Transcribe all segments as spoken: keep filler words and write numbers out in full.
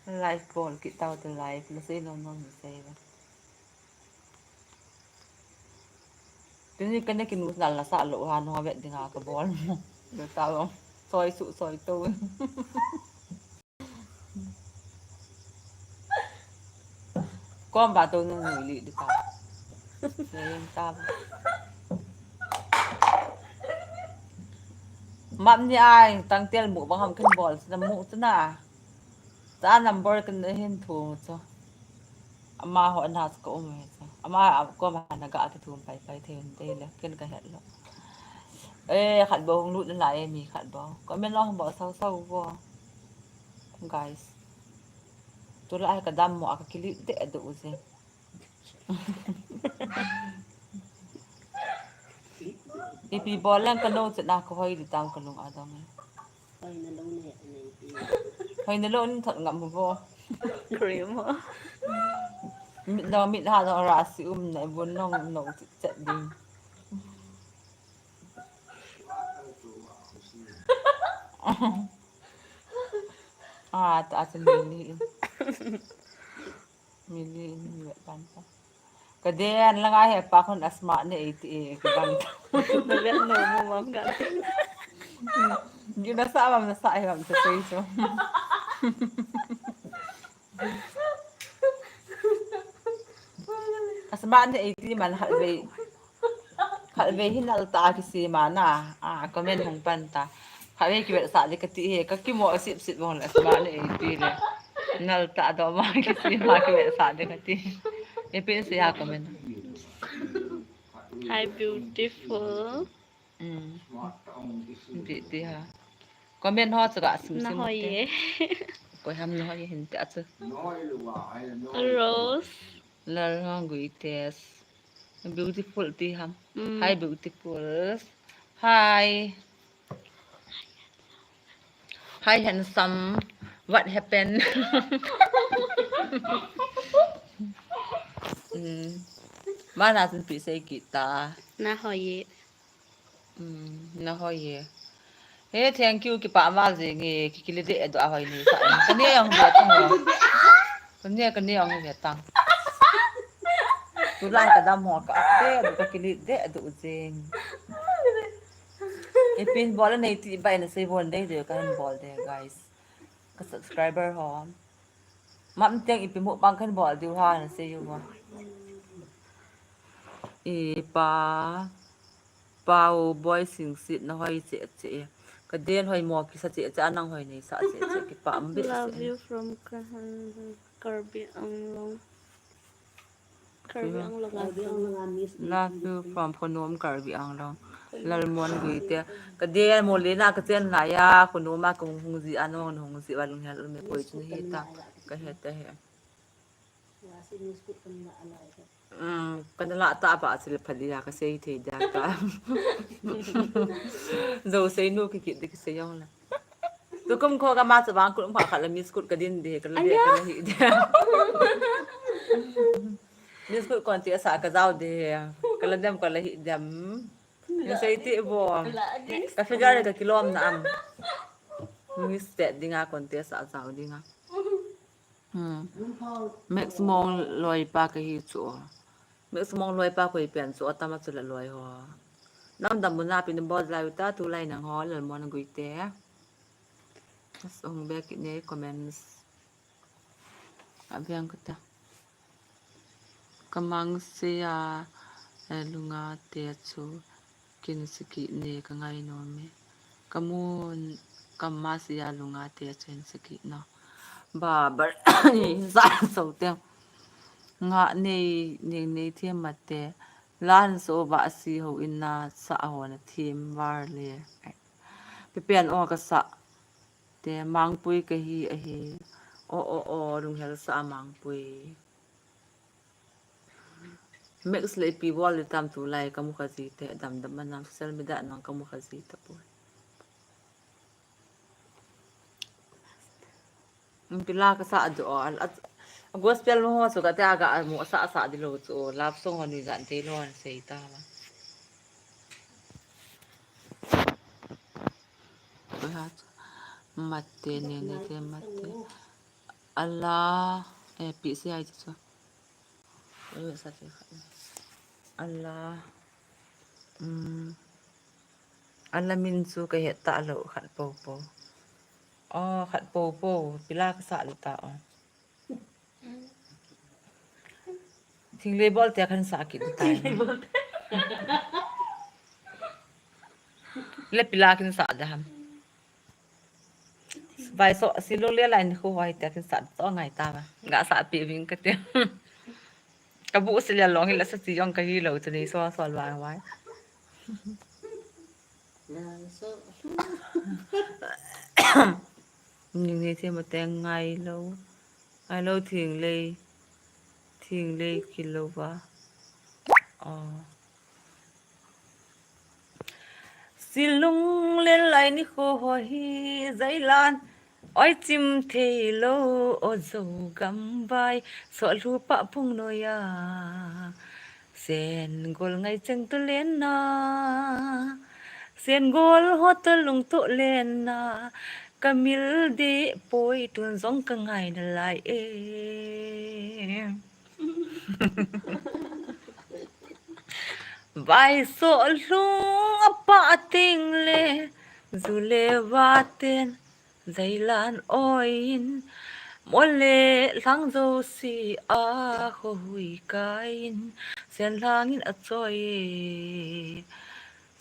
Live bol kit tau te live, la sei nom nom ni sei la. Tuni kane kinu nal la sa lo ha no vet dinga ka bol mo. Lo tau. Soi su soi to. Kom ba to no ni li di ta. Sei ta. Map ni ai tang tel mu bang ham ken bol na mu tu na. Ta number kan hin thu chu. Amaho na chu ka um e chu. Ama a ko ma na ga ka thum pai pai thei un dei le ken ka het lo. Eh, khat bou hung lut na lai e mi khat bou. Comment lo hung bol sau sau bou. Guys. Tu la ai ka dam mo a ka kilit de du u je. Ipi bol lang ka no chu na ka hoi di tam ka lung a dam e. Hoi na lo ne, ne ti. Hoi na lo nin thot ngam mo bo. Cream ho. Mit dong mit ha dong ra si um na bun nong no chet ding. Ah, ta sa ni ni. Mili in mi vet pan ta. Ka den la ngai he pa khun a smart ne ei ti e ka ban ta. Na vet no mo mam ka. Gi na sa mam na sa he mam ta sei so. A smart ne ei ti man hal ve. Khat ve hin al ta ki si ma na. A comment hung pan ta. Khat ve ki vet sa de ka ti he ka ki mo sip sip bong la smart ne ei ti le. Nal ta do ma ki si ma ki vet sa de ka ti. E pin si ha comment. Hi beautiful. Mm. Di di ha. Comment ho chu ga sim sim. Na hoi ye. Koi ham na hoi ye hin te a chu. Rose. Lal hong gui tes. Beautiful ti ham. Mm. Hi beautiful. Hi. Hi handsome. What happened? Mm. Mana tin pi sei kita. Na hoi ye. Mm, na hoi ye. He, thank you, kipa mal jing e, ki kile de do a hoi ni sa. Ka ne ong ve tang. Ka ne, ka ne ong ve tang. Tu lai ka dam ho ka te, do ka kile de do jing. E pin bol nei ti bai na sei bol de de ka hin bol de, guys. Ka subscriber ho. Mam teng ipi mu bang kan bol diu ha na sei u ma. Ipa. Pau boy sing sit na hoi che che. Ka den hoi mo ki sa che che anang hoi nei sa che che ki pa am be. Love you from Kahan, Karbi Anglong. Karbi Anglong. Love you from Khonom Karbi Anglong. Lalmon gui te. Ka den mo le na ka chen la ya Khonom a ka hung hung ji anong hung ji wa lung hel me koi chun hi ta. Ka he ta he. Mm, kana la ta ba chile phali ya ka sei thei da ta. Zo sei nu ki ki de ki sei yong la. Tu kum kho ka ma cha bang kum pha kha la miss kut ka din de ka la de ka la hi de. Miss kut kon ti sa ka jao de. Ka la dem ka la hi dem. Ni sei ti bo. Ka figure ka kilom na am. Miss te dinga kon ti sa jao dinga. Hmm. Max Mong loi pa ka hi chu. Max Mong loi pa koi pen chu atama chu la loi ho. Nam dam mun a pin bol lai ta tu lai nang ho Lalmon gui te. As ong be ki ne comments. A biang ka ta. Ka mang se a, eh, lunga te chu. Kin saki ne ka ngai nom e. Ka mun ka ma sia lunga te chen saki no. Ba bar sa so te. Nga nei nei nei the ma te. Lan so ba si ho in na sa ho na thim var le. Pe pen o ka sa. Te mangpui ka hi a hi. O o o lunghel sa mangpui. Max le ipi bol le tam tu lai ka mu kha ji te dam dam manam social media nang ka mu kha ji ta poi. Pila ka sa do a gospel mo ho so ka te aga mo sa sa di lo chu love song ho ni jan te lo an sei ta la. Ko ha mate ne ne te mate. Allah, eh, pi si ai chu. Ui, sa ti khat. Allah. Um, Allah min chu ka het ta lo khat po po. Oh, khat po po. Pila ka sa lu ta oh. Thinglei bol te kan sa ki ta. Le pila kin sa da ham. Vai so, si lo le lai ni khu vai te kin sa to ngai ta ba. Nga sa pi ving ka te. Ka bu si le long hi la sa ti yong ka hi lo tu ni so so vai vai. Ni ni te ma te ngai lo. Ngai lo thinglei. Thinglei ki lo va. Oh. Silung len lai ni kho ho hi zailan. Oi chim thei lo o zo gam vai. So lu pa phung no ya. Sen gol ngai cheng tu len na. Sen gol ho to lung tu len na. Ka mil de poi tun zong ka ngai na lai e. Vai so lung a pa ting le. Zu le va ten. Zailan oin, mole lang zo si a ho hui kain, sen langin a choi.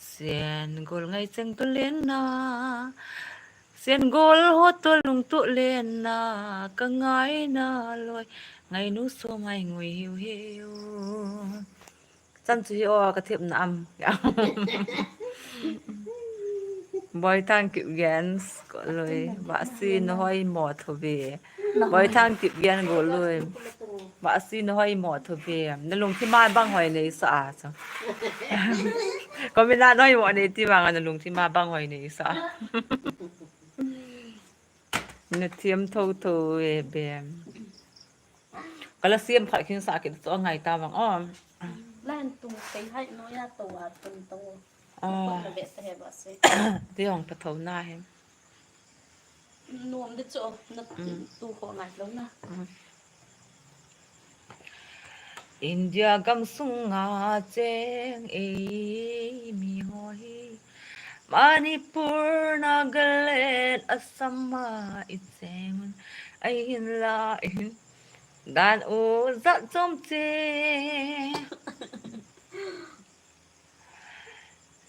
Sen gol ngai cheng tu len na, sen gol ho to lung tu len na, ka ngai na loi, ngai nu so mai ngui hiu hiu. Chan chu hi o ka thep na am. Boy Thang Kipgen, ko loi, va si na hoi mo tho ve. Boy Thang Kipgen ko loi, va si na hoi mo tho ve. Na lungthim a bang hoi nei sa a cha. Ko mi na noi mo nei ti vang na lungthim a bang hoi nei sa. Na thiam tho tho e bem. Kala siam khat khin sa kit to ngai ta vang o. Lan tung tei hai no ya to a tung to. Ah. Na bet ta he ba se. Ti hong ta tho na he. Nuam de cho na tu ho ngai lo na. India gam sunga cheng ei mi ho hi. Manipur, Nagaland, Assam a i cheng un. Ai hin la, ai hin. Dan u zat chom che.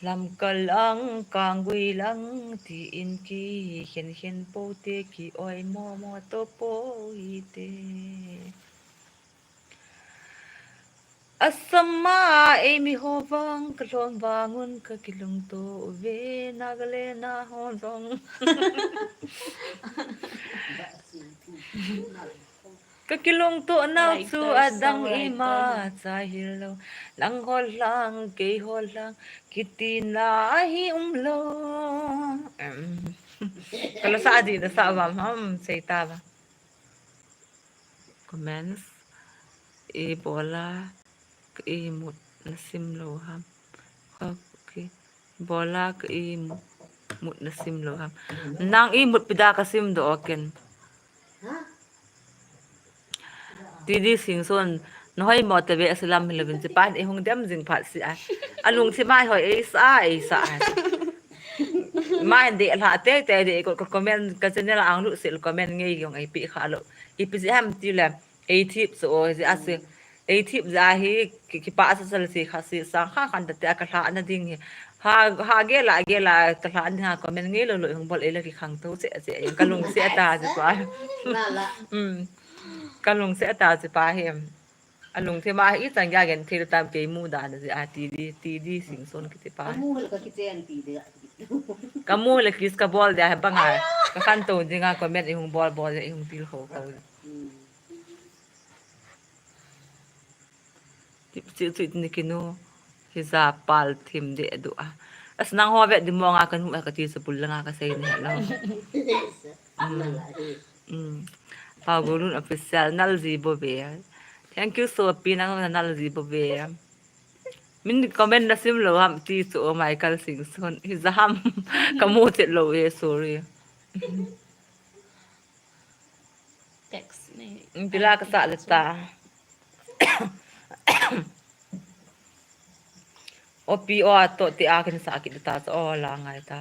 Lamka lang, Kanggui lang, ti in ki, khen khen po te ki, oi mo mo to po hi te. Assam a ei mi ho vang, ka lhom vang un ka kilungto ve, Nagaland a ho jong. Ka kilungto nau chu adang ima cha hil lo. Nang ho lang, kei ho lang, kiti na hi um lo. Em. Kala sa di na sa vam ham, sei ta ba. Comments. Ibola ka imut na sim lo ham. Okay. Ibola ka imut, mut na sim lo ham. Nang imut pida ka sim do oken. Ti di sing son. Na hoi mo te ve a silam hi lo vin chipan e hung dem jing phat si a. A lungthim a hoi ei sa, ei sa. Mai de la te te de ko comment ka channel ang lu sil comment ngei yong ei pi kha lo. Ipi jeh ham ti le, ei thip chu o jeh a si. Ei thip jeh a hi ki, kipa sa sal si kha si sa kha khan ta te a ka hla na ding hi. Ha, ha ge la, ge la ka hla na ding ha comment ngei lo lo hung bol ei la ki khang to che che ka lungset ta che pa. La la. Um. Ka lungset ta che pa hi. A lungthim a hi i chang ya gen thil tam kei mu dan a jeh a ti di, ti di sing son kiti pa. Ka mu le ka kichen ti de. Ka mu le kiss ka bol de a bang a. Ka khan to ding a comment i hung bol bol i hung til kho kho. Hmm. Tip chi chi ni kinu. Hija pal thim de du a. As nang ho ve di mo nga ka nu ka ti sa bul la nga ka sei ni lo. Yes. Am la la, eh. Mm. Pau Golun Official, nal ji bo ve. Thank you so pi nang na nal ji bo ve. Min comment na sim lo ham ti chu o Michael Singson. Hija ham ka mu chet lo e, sorry. Text ni. Pila ka sa le ta. Opi o a to ti a kin sa kit ta, so o la ngai ta.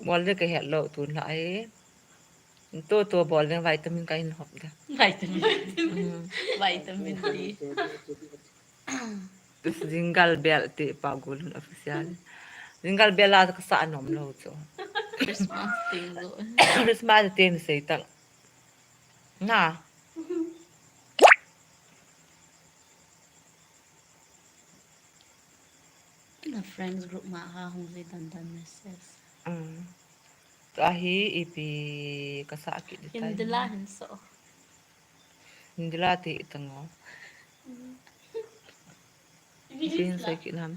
Bol de ka het lo tun la ai. To to bol de vitamin ka in hop da. Vitamin. Mm. Vitamin D. Jingle bell ti pa Golun official. Jingle bell la ka sa nom lo chu. Christmas ting lo. Christmas ting sei tak. Na. Na friends group ma ha hung ji dan dan message. Mm. Tua hi ipi ka sa kit di tai. Indila hin so. Indila ti tango. Ipi hin so kit nam.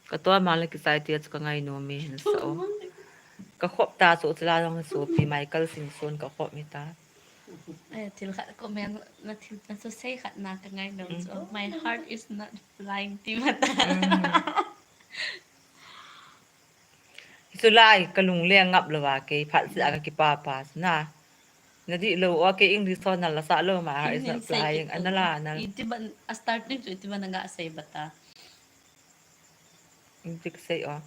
Ka tua ma le ki sai ti chu ka ngai nom e hin so. Ka khop ta chu chu la jong so pi Michael Singson ka khop mi ta. Eh, thil khat comment na thil na so sei khat na ka ngai nom chu. Mm. My heart is not flying ti ma ta. Mm. Hichu lai ka lung le ngap lo va kei phat sia ka kipa pa na. Na di lo o kei English so na la sa lo ma ha is not flying. Ana la na. Iti ban a starting chu iti ban nga sei bata. Iti ka sei o.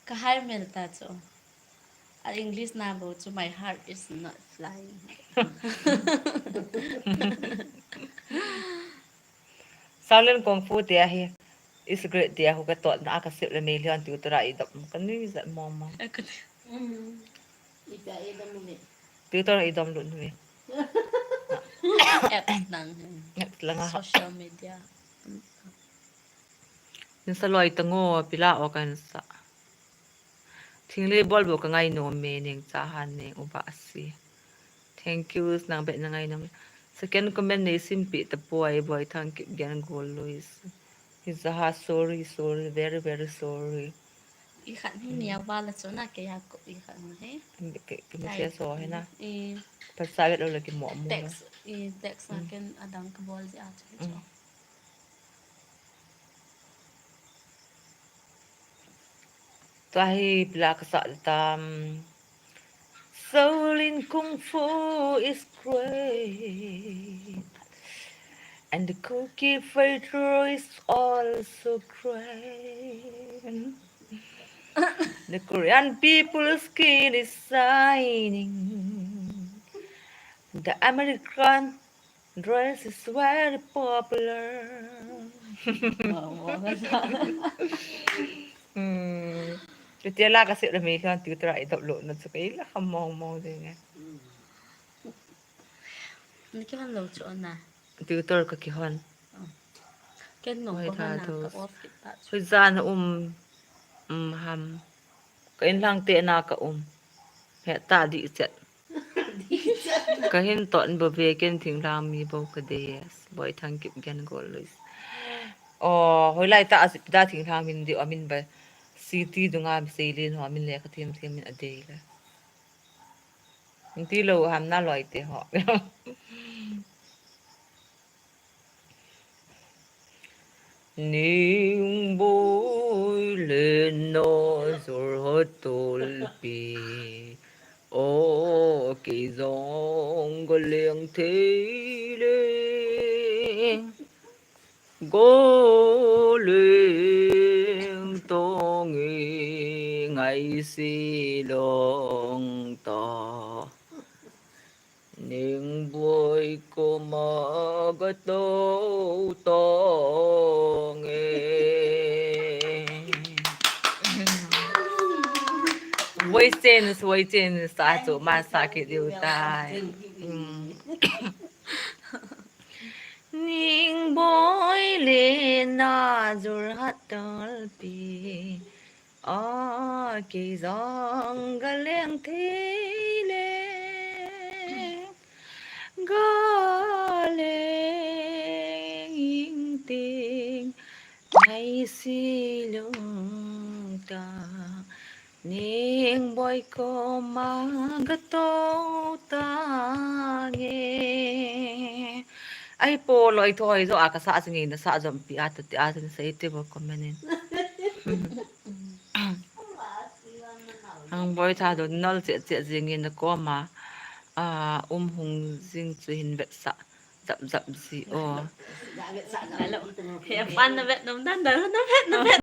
Ka hai mel ta chu. A English na bo chu my heart is not flying. Silent Kung Fu te ahi. Is great te ahu ka tot na ka sip le mei lian tu tura i dop ka ni zat mong mong. Aka ni. Mm. Ita i dom ni. Tu tura i dom lut ni. Apps lang. Apps lang a. Social media. Nsa loi tango pila o kan sa. Thinglei bol bo ka ngai nom e neng cha han neng uba si. Thank you, nang bet na ngai nom. Second comment nei simpi ta poi boi thang kip gen gol lois. Hizaha sorry, sorry, very, very sorry. I khat ni nia wala chona ke ya ko i khat na he. Ke ke message so he na. I pa sa bet lo le ki mo mo. Text, i text na ken adang ka bol ji a chu. Mm. Tua hi pila ka sa tam. Shaolin Kung Fu is great. And the Kuki Fighter is also great. The Korean people's skin is shining. The American dress is very popular. Wow, wow. Hmm. Chuti la ka sip le mei khan tutor i dop lo na chu kei la kha mong mong ding e. Ni ki hon lo chu na. Tutor ka ki hon. Ken nong ko hon na ka off kit ta chu. Hui jan um, um ham. Ka in lang te na ka um. He ta di chet. Ka hin ton bo ve ken thinglhang mi bo ka de yes. Boi thang kip gen gol lois. O, hoilai ta asip da thinglhang min di o min ba. City dunga mi sei lin ho min le ka thim thim min a de le. Min ti lo ham na loi te ho. Ning boi le na Jorhat tolpi. O kei jong ka leng thei le. Ka leng tong e ngai si long ta. Ning boi ko ma ga to tong e. Woi chen, woi chen, sa chu ma sa ki diu tai. Mm. Ning boi le na Jorhat tolpi. A kei jong ka leng thei le. Ka leng ing ting. Ngai si long ta. Ning boi ko ma ga to ta nge. Ai po loi thoi jo a ka sa jing e na sa jom pi a ta ti a tin sei te bo comment in. Hang boi tha do nol che che jing e na ko ma. A, um hung jing chu hin vetsah jap jap ji o. Hello. He pan na vet nom dan dan na vet na vet.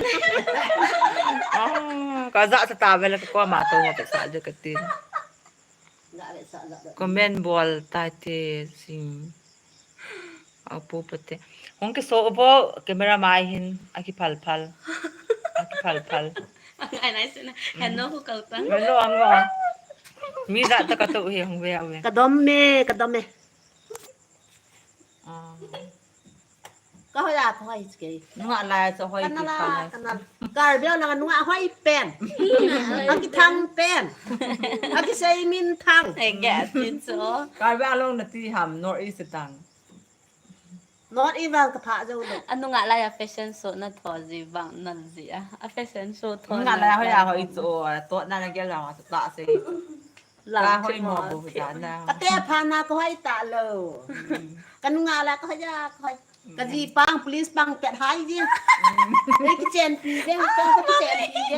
Ah, ka ja sa ta vela ka ko ma to ma vetsah je ka tin. Comment bol ta te sing. Apu pate. Hung kiso bo camera mai hin aki phal phal. Aki phal phal. Ang ai nai sina. Hello, hu kau tang. Hello, ang o. Mi ja ta ka to he hung ve ave. Ka dom me, ka dom me. Ah. Ka hoi a ka hoi ke. Nunga lai sa hoi. Kana la, kana. Karbi la nunga hoi pen. Aki thang pen. Aki sei min thang. Ei, ge, tin so. Karbi Anglong na ti ham, North East tang. North East vang ka pha jo lo. Anunga lai a fashion show na tho ji vang na ji a. A fashion show tho. Nunga lai hoi a hoi cho, to na na gel vang ta se. Ka hoi mo bu ta na. Ka te pha na ka hoi ta lo. Ka nunga lai ka hoi a ka hoi. Ka ji pang police pang pet hai ji. Ei ki chen pi ji, ka ki chen pi ji.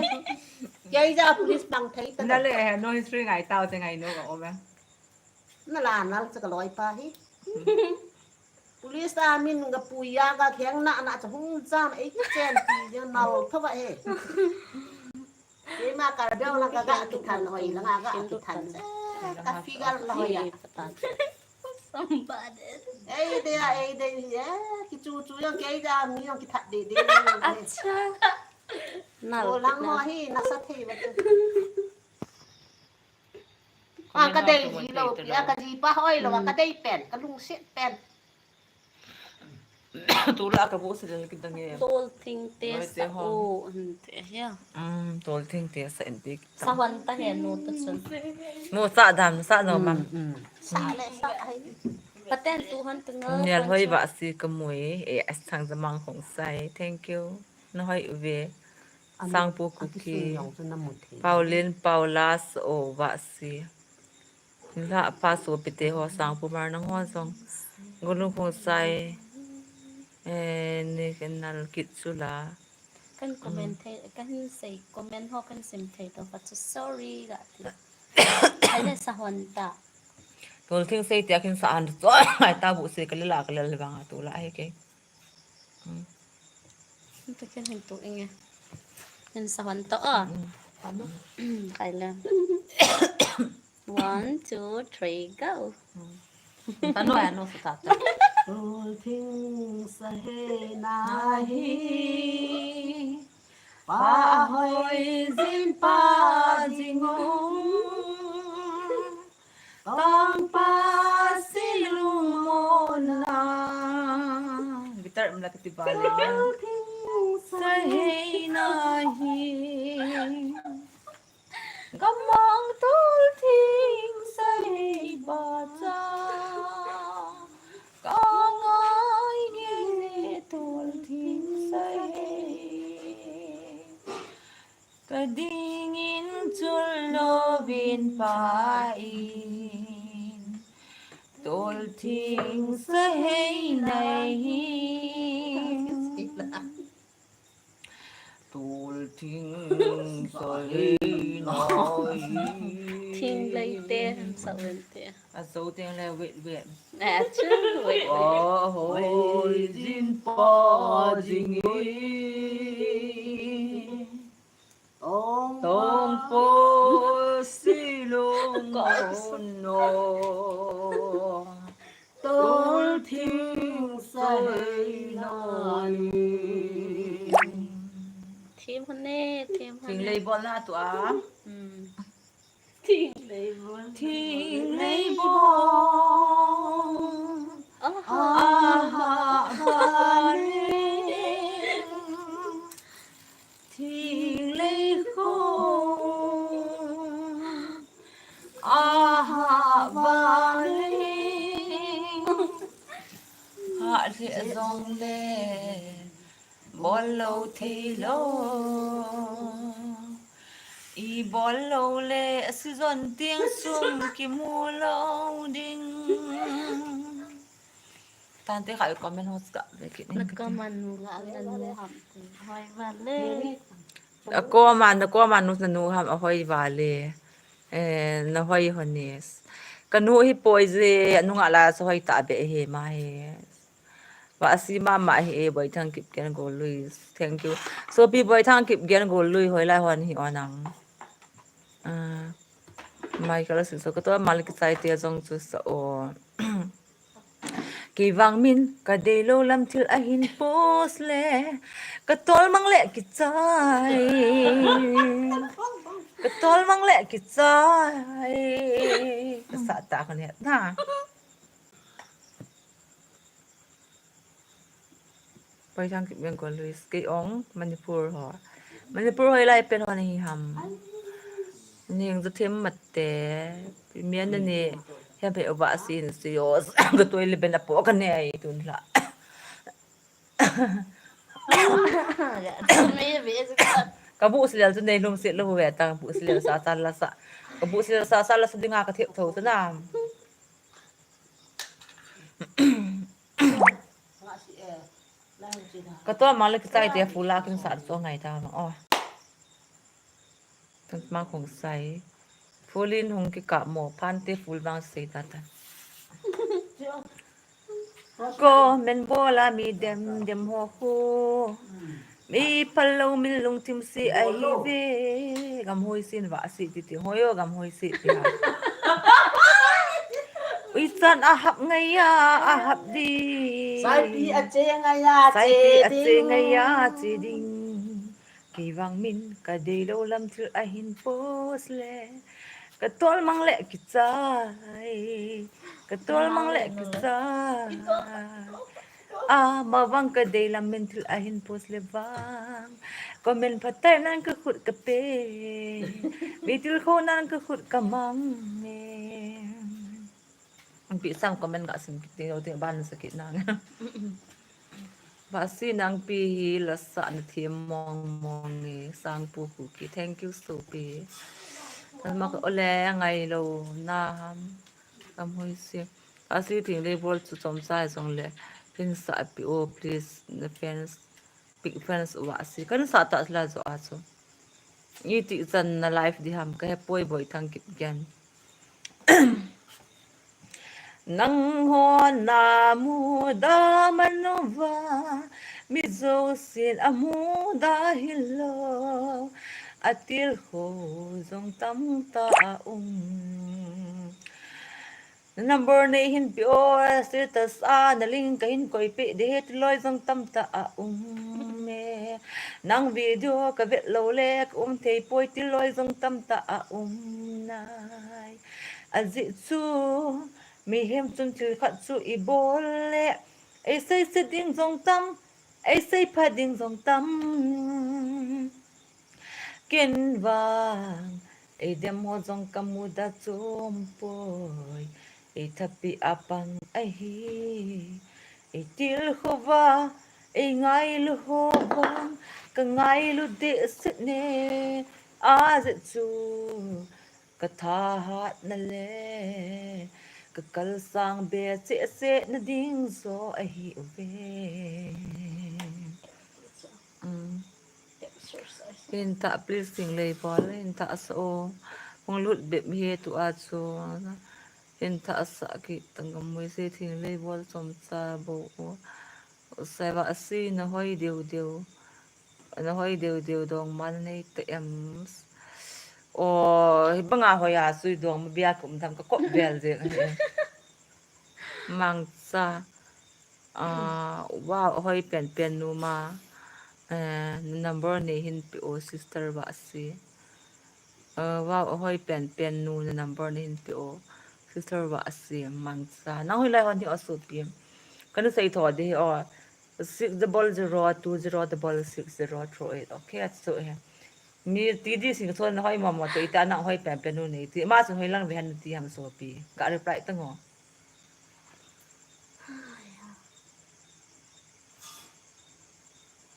Kei ja police pang thei ta. Na le no history ngai tao te ngai no ka o ma. Na la nal cha ka loi pa hi. Police ta min ga puya ga kheng na na cha hung jam ei ki chen pi ji nal tho ba he. Kei ma Karbi la ka ga ki than hoi la nga ga ki than. Ka figure la hoi a. Somebody. Ei de ya, ei de ya. Ki chu chu yong kei ja mi yong ki that de de. Acha. Na. O lang mo hi na sa thei ba. A ka dei ji lo, pi a ka ji pa hoi lo, a ka dei pen, ka lungset pen. Tula ka bu sila ki dang e. Tol thing te sa o, ante ya. Um, tol thing te sa ante. Sa hon ta he no ta chun. No sa dam, sa no mam. Sa le sa ai. Paten tu hon tu no. Nial hoi ba si ka mui, e as thang za mang hong sai. Thank you. Na hoi uve. Sangpu Kuki. Paulin, Paula, so, va si. La pa so pite ho Sangpu mar nang ho jong. Gulung khong sai. Eh, ni ken nal kit chu la. Kan comment thei, kan sei comment ho kan sim thei to pa chu sorry ga ti. Ai le sa hon ta. Tol thing sei tia kin sa an to. Ai ta bu se ka le la ka le le bang a tu la he ke. Hmm. Ito ken hin tu inge. Hin sa hon to a. Hmm. Kai le. One, two, three, go. Hmm. Ta no ya no sa ta ta. Tol thing sa he na hi. Pa hoi jin pa jing o. Tong pa si lung mo na. Guitar mla kati ba le. Tol thing sa he na hi. Gamang tol thing sa he ba cha. Ka ngai nge le tol thing sa he. Ka dingin chul lovin pa in. Tol thing sa he na hi. Tol thing sa he na hi. Thing lei te, sa wen te. A zo teng le wet wet. A chu wet wet. Pa hoi jin pa jing e. Tong po si lung mo no. Tol thing sa he na hi. Thim hon e, thim hon e. Thing lei bol na tu a. Hmm. Thing lei bol. Thing lei bol. Aha. Aha, vale. Thing lei khong. Aha, vale. Ha le jong le. Bol lou thei lou. I bol lou le season tieng sum kimu lou ding. Tante kha comment ho ka ve kit ni. Na comment nu la la nu ham. Hoi vale. A comment, na comment nu na nu ham a hoi vale. Eh, na hoi honis. Kanu hi poi je, anunga la so hoi ta be he ma he. Vahsi mama hi e, Boithang Kipgen Golui. Thank you. Sopi Boithang Kipgen Golui, hoilai hon hi o nang. Ah, Michael Siso, katoh mal kichai te jong chu sa o. Kei vang min kadeilou lam thil ahin post le. Katol mang le kichai. Katol mang le kichai. Kasa ta kane na. Boithang Kipgen Golui, kei ong Manipur ho. Manipur hoilai pen ho nahi ham. Ning za them mat te. Mian na ni. Hia be Vahsi in si yo. Ka toilet ben apo kane ai tun la. Ka bu silel tu nei lum sit lo ve ta, bu silel sa sa la sa. Ka bu silel sa sa la sa dinga ka thep tho ta na. Katoh mal kichai te fula kin sa so ngai ta no. Oh. Tan ma khong sai. Fulin hung kikap mo, phante ful vang sei ta ta. Comment bol a mi dem dem ho khu. Mi phal lou min lungthim si ahi ve. Gam hoi sin Vahsi ti ti. Hoi o, gam hoi si ti ha. Ui chan a hap ngai a, a hap di. Saipi a che ngai a, Saipi che a che ding. Ngai a, che ding. Kei vang min kadeilou lam thil ahin post le. Katol mang le kichai. Katol mang le kichai. Amavang kadei lam min thil ahin post le vang. Comment phatai nan ka khut ka pe. Mi thil kho nan ka khut ka mang ne. Ang pi sang comment ga sim kit ding, ding ban sa kit nang. Vahsi nang pi hi la sa na thiam mong mong e, Sangpu Kuki. Thank you, Sopi. Kan mak ole ngai lo na ham. Kam hoi si. Vahsi thing le bol chu chom sai song le. Pin sa pi o, please, the fans. Big fans Vahsi. Kan sa ta la jo a chu. Iti chan na live di ham ka he poi Boithang Kipgen. Nang ho na muda man uva, mi jousen amuda hilou, atilkhou jong tamtah aum. Na number nei hin pe o, status a na link kahin koi pe ding, tiloi jong tamtah aum e. Nang video ka vet lou le ka um thei poi, tiloi jong tamtah aum nai. Ajeh chu mihem chun thil khat chu i bol le, ei sei se ding jong tam, ei sei pha ding jong tam. Ken vang ei dem ho jong ka muda chom poi, ei thapi a pang ahi. Ei tilkhou va, ei ngailu ho vang ka ngailu deh set ne. Ajeh chu ka thahat na le ka kalsang be cheh cheh na ding jo ahi uve. Um. Hin ta, please, thing lei bol, hin ta sa o. Hung lut bep hi tu a chu. Hin ta sa ki tang gam mui se thing lei bol chom cha bo o. Sai Vahsi na hoi deu deu. Na hoi deu deu dong man nei te em. O, hi banga hoi a sui dong ma bia kum tham ka kop bel je. Mangcha. Ah, wow, hoi pen pen nu ma. Eh, number nei hin pe o sister Vahsi. Eh, wow, hoi pen pen nu na number nei hin pe o sister Vahsi Mangcha. Nang hoilai hon hi o Sopi. Kanu sei tho de hi o. Six double zero two zero double six zero three eight. Okay, so he. Mi ti di sing thon hoi mama te ita nang hoi pen pen nu nei ti. Ma sun hoi lang ve han ti ham Sopi. Ka reply ta ngo.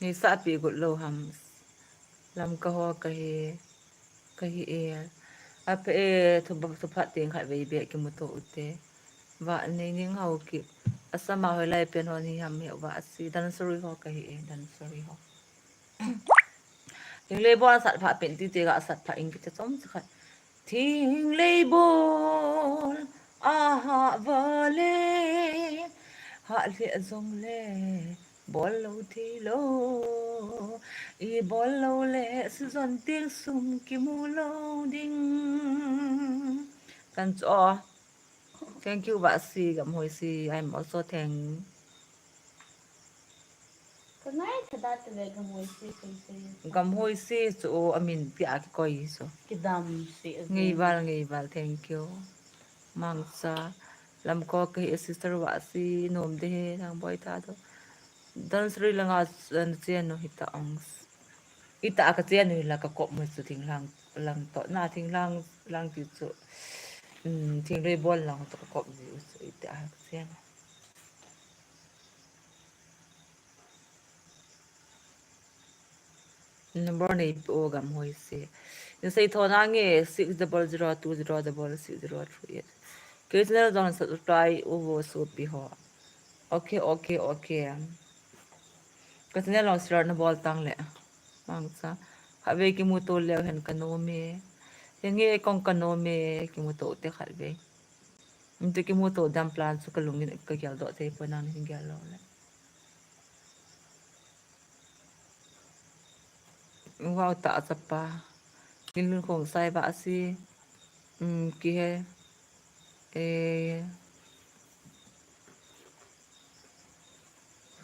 Ni sa pi gut lo ham. Lamka ho ka hi, ka hi e. Aphe e, thu ba, thu phat teng khat vei be kimu to u te. Vah nei ning hau ki. Asama hoilai pen hon hi ham he Vahsi. Dansori ho ka hi e, dansori ho. Thing lei bol sat pha pen ti te ga sat pha ing ki te chom sa khat. Thing lei bol Aha vale, ha le jong le, bol lo thei lo, i bol lo le, si jon ting sum kimu lo ding. Kan cho. Thank you, Vahsi, Gamhoisi. I'm also thank. Ka ngai tha da ta ve Gamhoisi, Gamhoisi. Gamhoisi chu amin tia kikoi chu. Kidam si. Ngeival, ngeival, thank you. Mangcha. Lamko kahi sister Vahsi, nom de he, nang boi ta do. Dansri langa, uh, chen no hita ong. Ita ka chen no la ka kop mo chu thing lang, lang to. Na thing lang, lang ti chu. Um, thing rei bol lang to ka kop ji chu ita ka chen. Number nei pi o Gamhoisi. Nei sei tho nange six double zero two zero double six zero three eight. Kei channel jong subscribe u vo sopi ho. Okay, okay, okay. Ka channel jong share na bol tang le. Mangcha. Khatvei kimuto leu hen ka nom e. Henge kong ka nom e kimuto te khatvei. Nte kimuto dam plan chu ka lungin ka gel doh thei poi nang hin gel lo le. Wow, ta chapa. Kin lun khong sai Vahsi. Um, ki he. Eh.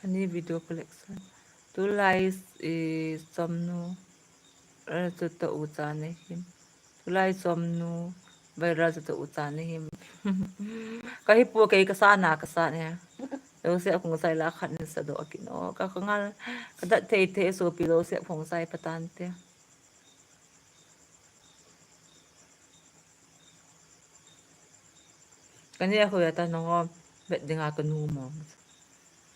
Ani video collection. Tulai, eh, chomnu. Eh, chu ta u cha ne him. Tulai chomnu. Viral chu ta u cha ne him. Ka hi pu kei ka sa na ka sa ne. Lo se khong sai la khat ni sa do ki no. Ka ka ngal ka dat thei thei sopi lo se khong sai patan te. Ka ne a hoi a ta nong om, bet dinga ka nu mong.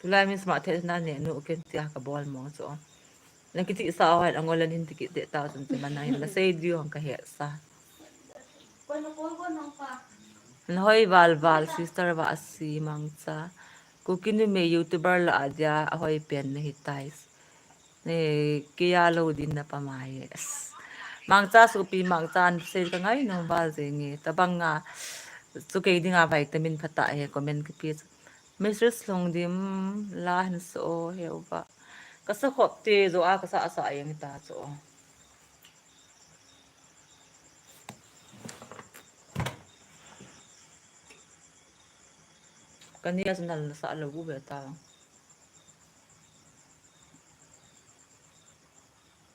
Tulai min sma the na ne nu ken tia ka bol mong chu. Na kiti sa hoi a ngol a nin ti ki te ta chun ti man na hin la sei di hong ka he sa. Na hoi val val sister Vahsi Mangcha. Kuki numei YouTuber la a dia a hoi pen na hi tais. Ne, kei a lo din na pa mai. Mangcha sopi Mangcha an sei ka ngai nom val jeng e. Tabang a, chu kei dinga vitamin phatah e, comment ka pi. Mistress Lhungdim, la hin so he uva. Ka sa khop te jo a ka sa sa yang ta cho. Ka ni a sa nal na sa lo bu ve ta.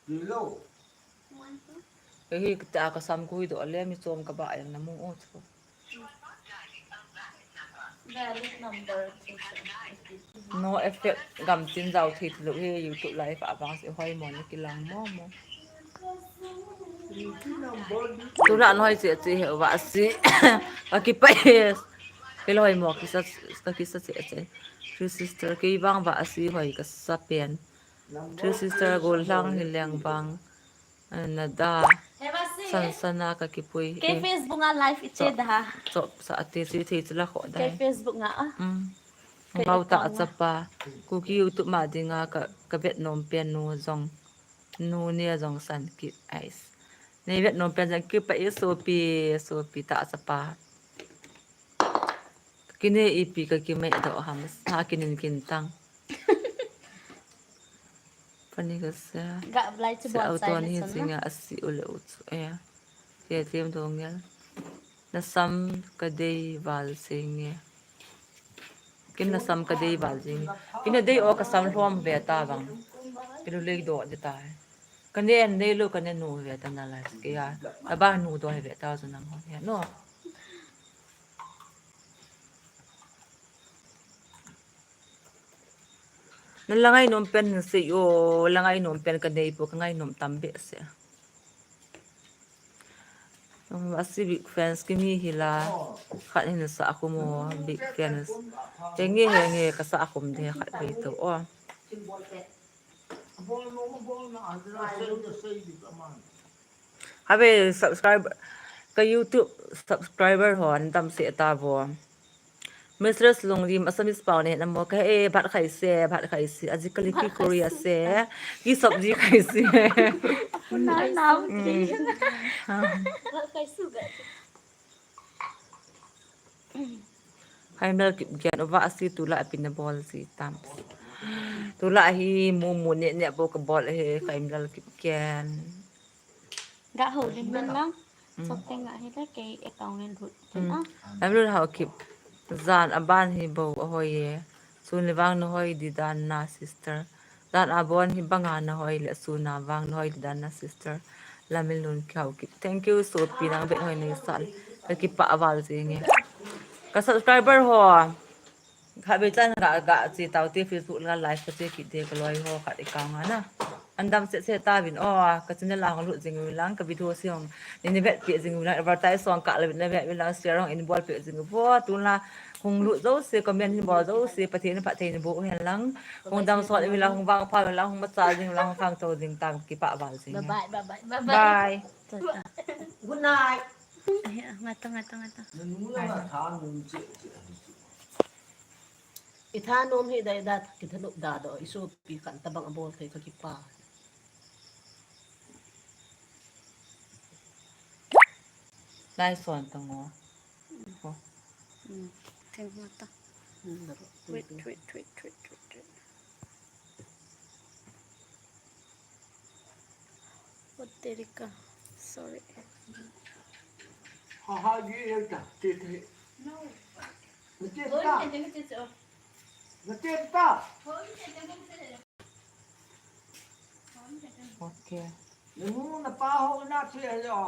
Hello. Hei, hei, ka ta ka sam kui do le mi chom ka ba yang na mu o chu. No effect gam tin jao thei lo he YouTube live a bang se hoi mo ni kilang mo mo. Tula noi che che he Vahsi. Ka ki pa he. Ke loi mo ki sa ka ki sa che che. Three sister ke bang Vahsi hoi ka sa pen. Three sister gol lang hi leng bang. Nada. San sana ka kipui. Ke Facebook a live i che da. Chop sa ate si thei chula kho da. Ke Facebook nga a. Mm. Bau ta chapa. Kuki YouTube ma dinga ka ka vet nom pen nu jong. Nu ne jong san ki ais. Ne vet nom pen jong ki pa i sopi sopi ta chapa. Kine ipi ka ki me do ham. Ha kinin kin tang. Pani ka sa. Ga blai chu se bol auto chai ni na hin chan singa na. Asi u le u chu e. Ke tem dong ya. Na sam ka dei val singe. Kin na sam ka dei val singe. Kin na dei o ka sam lhom ve ta bang. Kin lu lei do de ta. Ka ne an nei lo ka ne nu ve ta na la ke ya. Ka ba nu do ve ta zo nang ho ya no. Na la ngai nom pen se yo, la ngai nom pen ka nei po ka ngai nom tam be se. Um, asi big fans ki mi hi la, khat hin sa khu mo big fans. He nge he nge ka sa khum de khat be to o. Habe subscribe ka YouTube subscriber ho an dam se ta vo. Mistress Lungdim Assamese pau ne na mo ka e bhat khai se bhat khai se aji kali ki Korea se ki sabji khai se. Puna nam ti. Bhat khai su ga. Khaimlal Kipgen, uva asi tulai pi nabol ji tam. Tulai hi mumu ne ne bou kabol hi Khaimlal Kipgen. Ga ho lim lim lang. Mm. Sop teng ga hi le kei account in lut. Mm. Ah. Khaimlal Haokip. Jan aban hi bou ahoi e. Sun le vang nahoi di dan na sister. Jan abon hi banga nahoi le sun a vang nahoi di dan na sister. Lamil Lun Haokip. Thank you, sopi nang vet hoi nei sal. Kakipah val jing e. Ka subscriber ho. Kha be chan ga ga chi tau te Facebook la live ka che kit de ka loi ho khat i kang ana. An dam se se ta vin o ka channel la hong lut jing u lang ka video se hong ni ni vet pe jing u lang advertise hong ka la vin na vet vin lang share hong in bol pe jing u bo tu la hong lut jo se comment ni bol jo se Pathen ni Pathen ni bo hen lang hong dam sot vin lang hong vang pha vin lang hong ma cha jing u lang hong khang to jing tam kipah val jing. Bye bye, bye bye, bye bye. Bye. Good night. Ai, ngata, ngata, ngata. Nanu la na tha num che che. I tha nom hi dai da, ki tha nop da do, i sopi kan tabang abol thei ka kipah. Lai son ta ngo. Ko. Hmm. Theng ho ta. Hmm, da ro. Wait, wait, wait, wait, wait, wait. What Erika? Sorry. Ha ha, ye ye ta, te te. Na te ta. Na te ta. Okay. Na nu na pa ho na te yo.